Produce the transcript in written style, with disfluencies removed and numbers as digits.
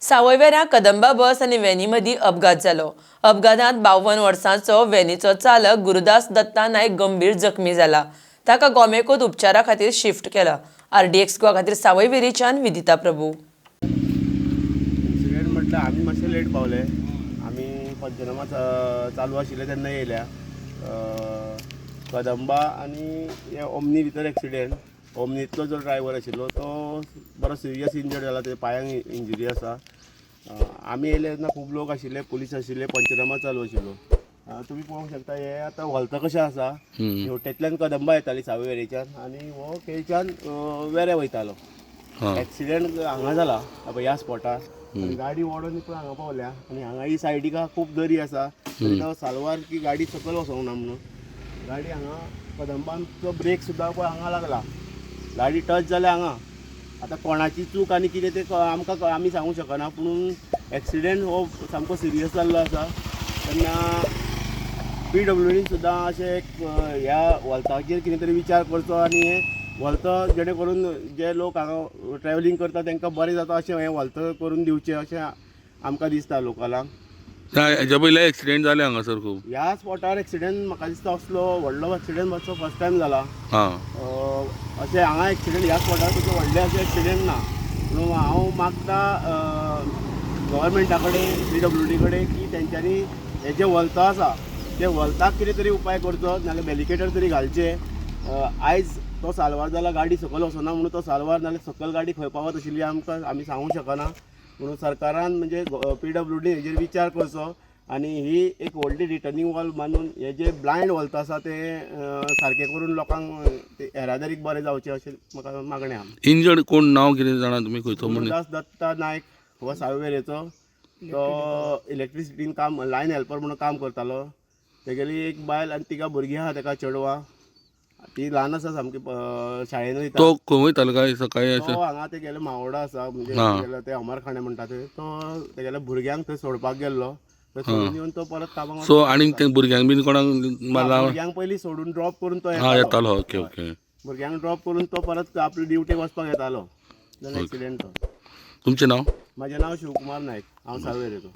सावयवेऱ्यां कदंबा बस आनी व्हॅनी मदीं अपघात जालो. अपघातांत 52 वर्सांचो व्हॅनीचो चालक गुरुदास दत्ता नायक गंभीर जखमी जाला. ताका गोमेकॉत उपचारा खातीर शिफ्ट केला. आरडीएक्स गोवा खातीर सावयवेरेच्यान विदिता प्रभू. इन्सिडेंट म्हटल्यार आमी मातशे लेट पावले. आमी पंचनामा चालू आशिल्ले तेन्ना येयल्या. कदंबा आनी हे ओमनी भितर एक्सिडेंट. ओमनींतलो जो ड्रायवर आशिल्लो तो बरो सिरियस इंजर्ड जाला, तेच्या पांयांक इंजुरी आसा. आमी येयले तेन्ना खूब लोक आशिल्ले, पुलीस आशिल्ले, पंचनामा चालू आशिल्लो. तुमी पळोवंक शकता, हे आतां व्हलता कशें आसा. हेवटेंतल्यान कदंबा येताली सावयवेरेच्यान आनी हो केळच्यान वेऱ्या वयतालो. एक्सिडेंट हांगा जाला पळय ह्या स्पॉटार आनी गाडी ओडून पळय हांगा पावल्या आनी हांगा ही सायडीक खूब दरी आसा तरी तो सालवार की गाडी सकयल वचोंक ना म्हणून गाडी हांगा कदंबांचो ब्रेक सुद्दां पळय हांगा लागला. गाडी टच जाल्या हांगा. आतां कोणाची चूक आनी कितें तें आमकां आमी सांगूंक शकना, पूण एक्सिडेंट हो सामको सिरियस जाल्लो आसा. तेन्ना पीडब्ल्यूडीन सुद्दां अशें एक ह्या वॉल्ताचेर कितें तरी विचार करचो आनी हें वॉल्त जेणे करून जे लोक हांगा ट्रॅवलिंग करता तांकां बरें जाता अशें हें वॉल्त करून दिवचें अशें आमकां दिसता लोकलांक. हेच्या पयलीं एक्सिडेंट जाले हांगासर खूब? ह्या स्पॉटार एक्सिडेंट म्हाका दिसता असलो व्हडलो एक्सिडेंट मातसो फर्स्ट टायम जाला. अशें हांगा एक्सिडेंट ह्या स्पॉटार तसो व्हडले अशें एक्सिडेंट ना, पूण हांव मागता गव्हर्मेंटा कडेन, पीडब्ल्यूडी कडेन की तेंच्यांनी हे जे वल्त आसा ते वल्ताक कितें तरी उपाय करचो, नाल्यार बॅरिकेडर तरी घालचे. आयज तो साल्वार जाला, गाडी सकयल वचना म्हणून तो साल्वार, नाल्यार सकयल गाडी खंय पावत आशिल्ली आमकां आमी सांगूंक शकना. म्हणून सरकारान म्हणजे पीडब्ल्यूडी हेजेर विचार करचो आनी ही एक व्हडली रिटर्निंग वॉल बांदून हे जे ब्लायंड वॉल्त आसा ते सारकें करून लोकांक ते येरादारीक बरें जावचें अशें म्हाका मागणें आहा. इंजर्ड कोण, नांव कितें जाणा तुमी, खंयचो मनीस? गुरुदास दत्ता नायक हो सावयवेरेचो. तो इलेक्ट्रिसिटीन काम, लायन हेल्पर म्हणून काम करतालो. तेगेली एक बायल आनी तिगा भुरगीं आहा तेका, चेडवां ती ल्हान आसा सामकी, शाळेन वयता. तो खंय वयतालो काय सकाळी तो अशें? हांगा तेगेले मावोडा आसा, म्हणजे तेगेलो ते अमरखाणे म्हणटा ते, तो तेगेल्या भुरग्यांक थंय सोडपाक गेल्लो. थंय सोडून येवन तो परत कामाक. सो आनी ते भुरग्यांक बीन कोणाक मारला? भुरग्यांक पयलीं सोडून, ड्रॉप करून तो हा, येतालो. येतालो, ओके ओके. भुरग्यांक ड्रॉप करून तो परत आपले ड्युटेक वचपाक येतालो, जाल्यार एक्सिडेंट तो. तुमचें नांव? म्हाजें नांव शिवकुमार नायक, हांव सावयवेरेचो.